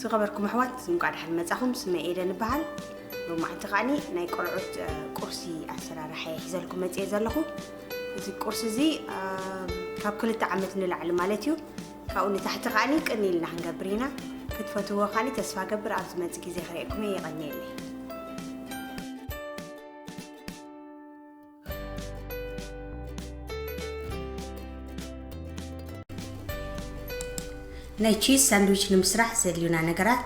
ዝኸበርኩም ኣሕዋት፣ እንኳዕ ደሓን መጻኹም። ስመይ ኤደን እበሃል። ሎማዕንቲ ከዓኒ ናይ ቆልዑት ቁርሲ ኣሰራርሓ ሒዘልኩም መጽየ ዘለኹ። እዚ ቁርሲ እዚ ካብ ክልተ ዓመት ንላዕሊ ማለት እዩ። ካብኡ ንታሕቲ ከዓኒ ቅን ኢልና ክንገብር ኢና። ክትፈትዎ ከዓኒ ተስፋ ገብር። ኣብ ዝመጽእ ግዜ ክርእየኩም እየ። የቐንየለይ። ናይ ቺዝ ሳንድዊች ንምስራሕ ዘድልዩና ነገራት፣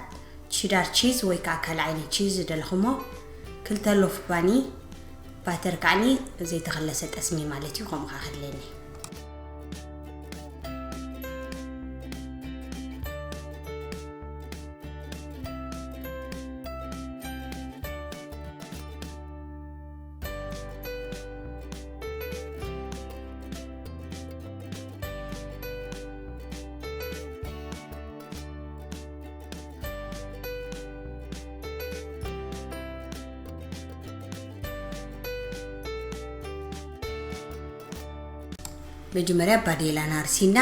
ቺዳር ቺዝ ወይ ከዓ ካልእ ዓይነት ቺዝ ዝደለኹሞ፣ ክልተ ሎፍ ባኒ፣ ባተር ከዓኒ ዘይተኸለሰ ጠስሚ ማለት እዩ፣ ከምኡ ከዓ ከድልየኒ። መጀመርያ ባዴላና ኣርሲና፣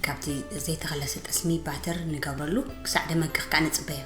ካብቲ ዘይተኸለሰ ጠስሚ ባተር ንገብረሉ። ክሳዕ ደመግኽ ከዓ ንጽበዮ።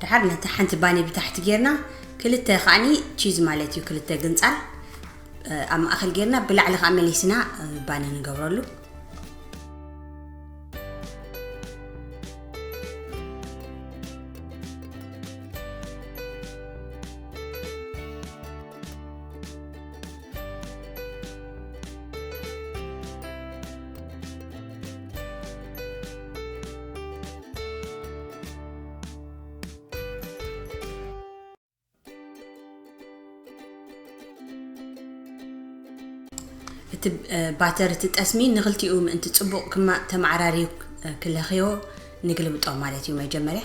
ድሓር ነቲ ሓንቲ ባኒ ብታሕቲ ጌርና፣ ክልተ ከዓኒ ቺዝ ማለት እዩ፣ ክልተ ግንጻል፣ እ፣ ኣብ ማእከል ጌርና፣ ብላዕሊ ከኣ መሊስና፣ እ፣ ባኒ ንገብረሉ። እቲ፣ እ፣ ባተር፣ እቲ ጠስሚ ንኽልቲኡ ምእንቲ ጽቡቕ ክማ-፣ ተመዓራርዩ፣ እ፣ ክለኽዮ ንግልብጦ ማለት እዩ መጀመርያ።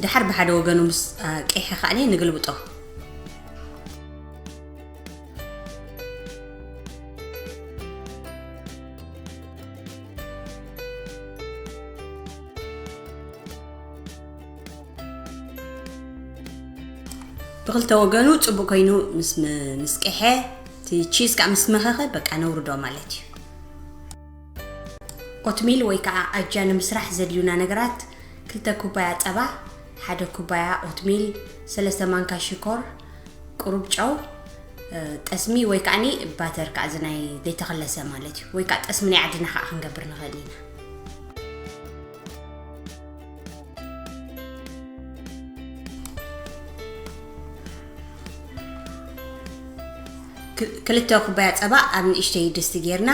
ድሓር ብሓደ ወገኑ ምስ፣ አ፣ ቀይሐ ከኣኒ ንግልብጦ። ብኽልተ ወገኑ ጽቡቕ ኮይኑ ምስ ም-፣ ምስ ቀሐ፣ እቲ ቺዝ ከኣ ምስ መኸኸ፣ በቃ ነውርዶ ማለት እዩ። ኦትሚል ወይ ከኣ ኣጃ ንምስራሕ ዘድልዩና ነገራት፣ ክልተ ኩባያ ጸባ፣ ሓደ ኩባያ ኦትሚል፣ ሰለስተ ማንካ ሽኮር፣ ቁሩብ ጨው፣ እ፣ ጠስሚ ወይ ከኣኒ ባተር ከኣ እዚ ናይ ዘይተኸለሰ ማለት እዩ። ወይ ከኣ ጠስሚ ናይ ዓድና ከኣ ክንገብር ንኽእል ኢና። ክ-፣ ክልተ ኩባያ ጸባ ኣብ ንእሽተይ ድስቲ ጌርና፣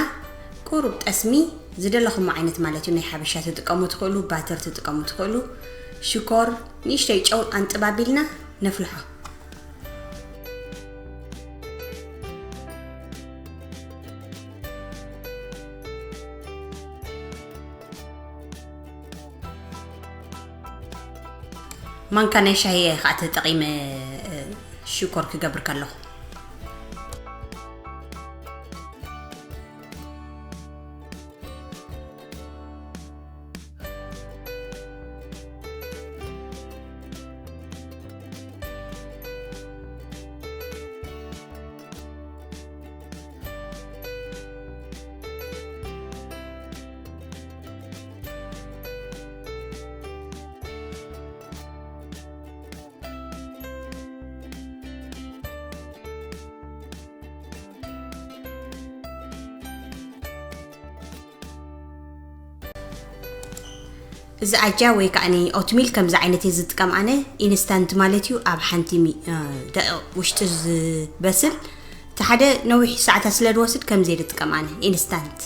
ቁሩብ ጠስሚ፣ ዝደለኹሞ ዓይነት ማለት እዩ፣ ናይ ሓበሻ ትጥቀሙ ትኽእሉ፣ ባተር ትጥቀሙ ትኽእሉ፣ ሽኮር፣ ንእሽተይ ጨው ኣንጥብ ኣቢልና ነፍልሖ። ማንካ ናይ ሻሂ እየ ከዓ ተጠቒመ፣ እ፣ ሽኮር ክገብር ከለኹ። እዚ ኣጃ ወይ ከዓ ኦትሚል ከምዚ ዓይነት እየ ዝጥቀም ኣነ። ኢንስታንት ማለት እዩ፣ ኣብ ሓንቲ ሚ- እ፣ ደቂቕ ውሽጢ ዝበስል። እቲ ሓደ ነዊሕ ሰዓታት ስለ ዝወስድ ከምዚ እየ ዝጥቀም ኣነ። ኢንስታንት።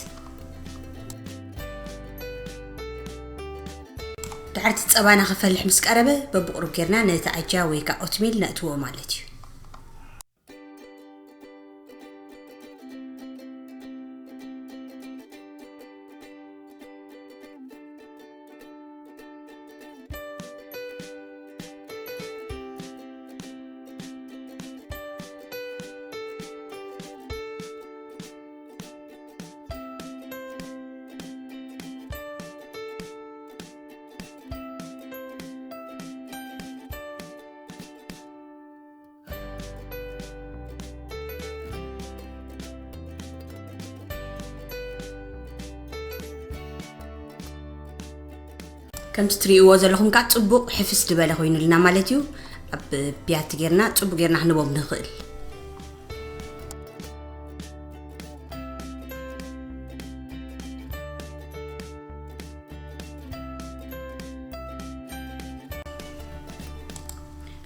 ድሕርቲ ጸባና ክፈልሕ ምስ ቀረበ፣ በብቑሩብ ጌርና ነቲ ኣጃ ወይ ከዓ ኦትሚል ነእትዎ ማለት እዩ። ከምቲ ትርእይዎ ዘለኹም ከዓ ጽቡቕ ሕፍስ ዝበለ ኮይኑልና ማለት እዩ። ኣብ ቢያቲ ጌርና ጽቡቕ ጌርና ክንቦም ንኽእል።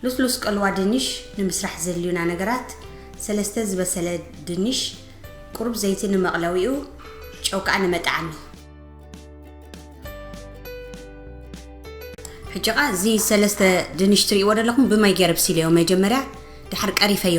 ልስሉስ ቀልዋ ድንሽ ንምስራሕ ዘድልዩና ነገራት፣ ሰለስተ ዝበሰለ ድንሽ፣ ቁሩብ ዘይቲ ንመቕለዊኡ፣ ጨው ከዓ ንመጣዕሚ። ሕጂ ኸዓ እዚ ሰለስተ ድንሽ ትርእይዎ ዘለኹም ብማይ ገይረ ኣብሲለዮ መጀመርያ፣ ድሓር ቀሪፈዮ።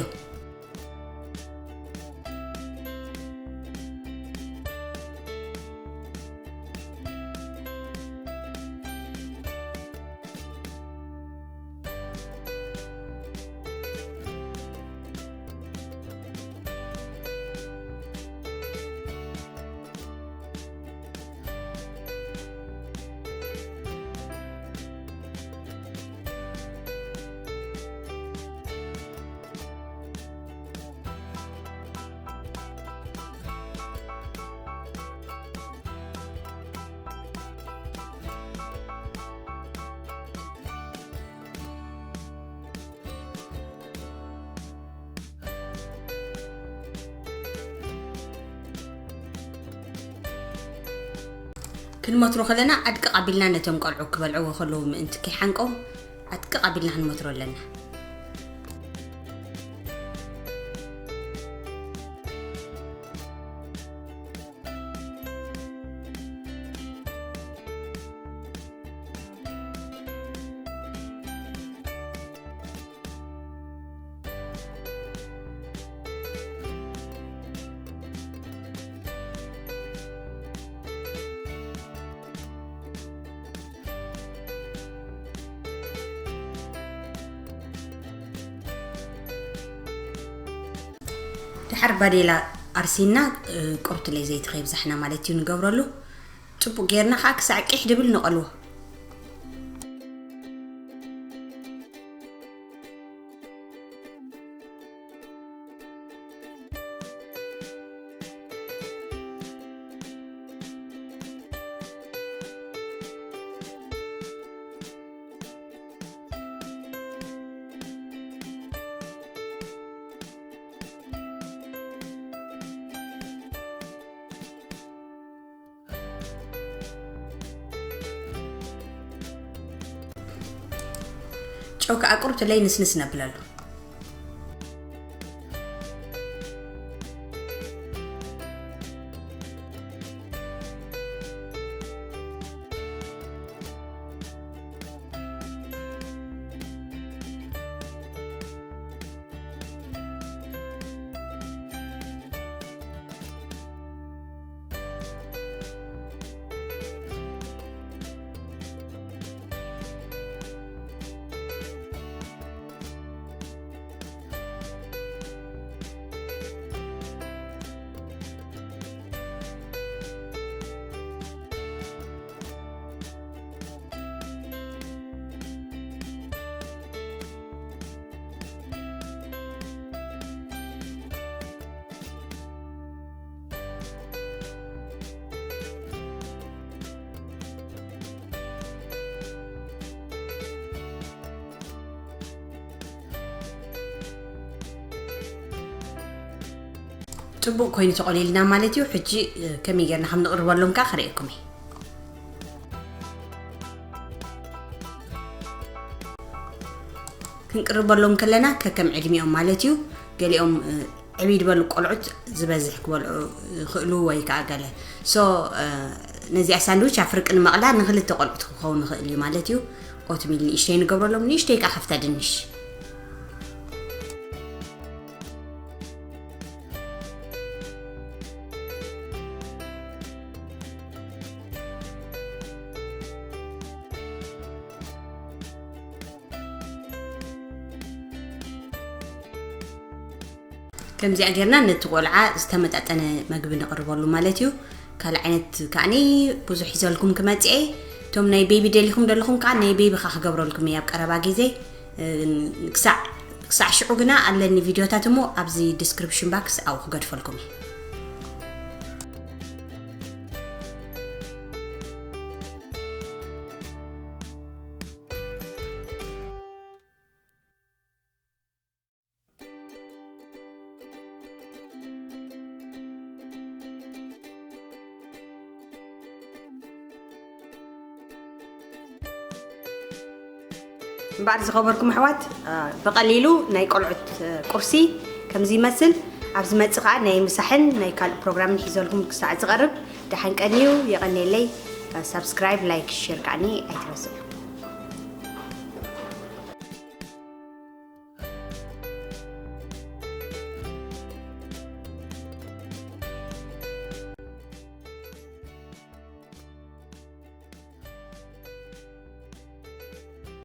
ክንመትሮ ከለና ኣድቅቕ ኣቢልና ነቶም ቆልዑ ክበልዕዎ ከለዉ ምእንቲ ከይሓንቆም ኣድቅቕ ኣቢልና ክንመትሮ ኣለና። ድሓር ባዴላ ኣርሲና፣ እ፣ ቁርትለይ ዘይቲ ከይብዛሕና ማለት እዩ ንገብረሉ። ጽቡቕ ጌርና ከዓ ክሳዕ ቂሕ ድብል ንቐልዎ። ጨው ከዓ ቁርብትለይ ንስንስ ነብለሉ። ጽቡቕ ኮይኑ ተቖሊልና ማለት እዩ። ሕጂ፣ እ፣ ከመይ ጌርና ከም ንቕርበሎም ከኣ ከርእየኩም እየ። ክንቅርበሎም ከለና ከከም ዕድሚኦም ማለት እዩ። ገሊኦም ዕብይ ዝበሉ ቆልዑት ዝበዝሕ ክበልዑ ይኽእሉ ወይ ከዓ ገለ። So ነዚኣ ሳንድዊች ኣብ ፍርቂ ንመቕላ ንክልተ ቆልዑት ክኸውን ይኽእል እዩ ማለት እዩ። ኦትሚል ንእሽተይ ንገብረሎም፣ ንእሽተይ ከዓ ከፍታ ድንሽ። ከምዚኣ ጌርና ነቲ ቆልዓ ዝተመጣጠነ መግቢ ንቕርበሉ ማለት እዩ። ካልእ ዓይነት ከዓኒ ብዙሕ ሒዘልኩም ክመጽእ እየ። እቶም ናይ ቤቢ ደሊኹም ደለኹም ከዓ ናይ ቤቢ ከዓ ክገብረልኩም እየ ኣብ ቀረባ ግዜ። ክሳዕ ክሳዕ ሽዑ ግና ኣለኒ ቪድዮታት እሞ ኣብዚ ዲስክሪፕሽን ባክስ ኣብኡ ክገድፈልኩም እየ። እምበኣር ዝኸበርኩም ኣሕዋት፣ ብቐሊሉ ናይ ቆልዑት ቁርሲ ከምዚ ይመስል። ኣብ ዝመጽእ ከኣ ናይ ምሳሕን ናይ ካልእ ፕሮግራምን ሒዘልኩም ክሳዕ ዝቐርብ፣ ደሓን ቀንዩ። የቐንየለይ። ሳብስክራይብ፣ ላይክ፣ ሼር ከኣኒ ኣይትረስዑ።